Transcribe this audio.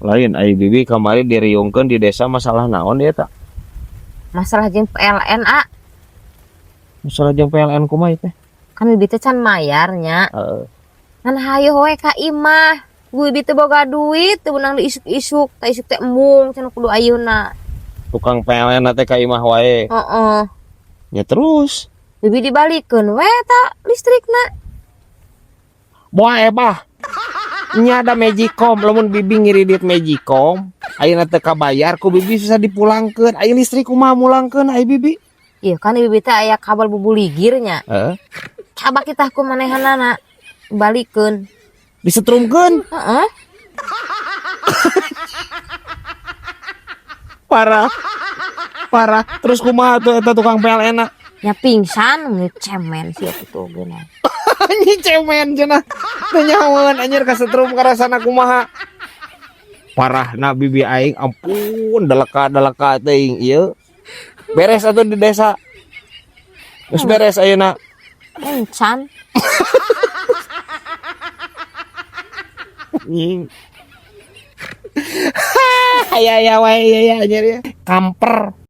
Lain ai bibi kamari diriungkeun di desa masalah naon ieu ta? Masalah jeung PLN, A. Masalah jeung PLN kumaha ieu teh? Kan bibi teh can mayarnya. Heeh. Ngan hayo we ka imah. Bibi teh boga duit, teu meunang diisuk-isuk, tah isuk teh embung cenah kudu ayeuna. Tukang PLN teh ka imah wae. Heeh. Ya terus. Bibi dibalikeun we ta listrikna. Boa ebah. Nya ada Magicom, lamun bibi ngiridit Magicom, ayeuna teu kabayar ku bibi susah dipulangkeun. Aya listrik kumaha mulangkeun ai bibi? Iya kan bibi teh aya kabel bubuligir nya. Heeh. Cabak kita ku manehanana balikeun. Disetrumkeun. Heeh. Parah. Parah. Terus kumaha tuh eta tukang PLN-na? Nya pingsan, mun cemen sih atuh tuh geuna. Anjing cemen cenah. Teu nyahoeun anjir kasetrum karasana kumaha. Parahna bibi aing ampun deleka-deleka teuing ieu. Beres atuh di desa. Geus beres ayeuna. Encan. Anjing. Aya aya wae ieu ya anjir ya. Kamper.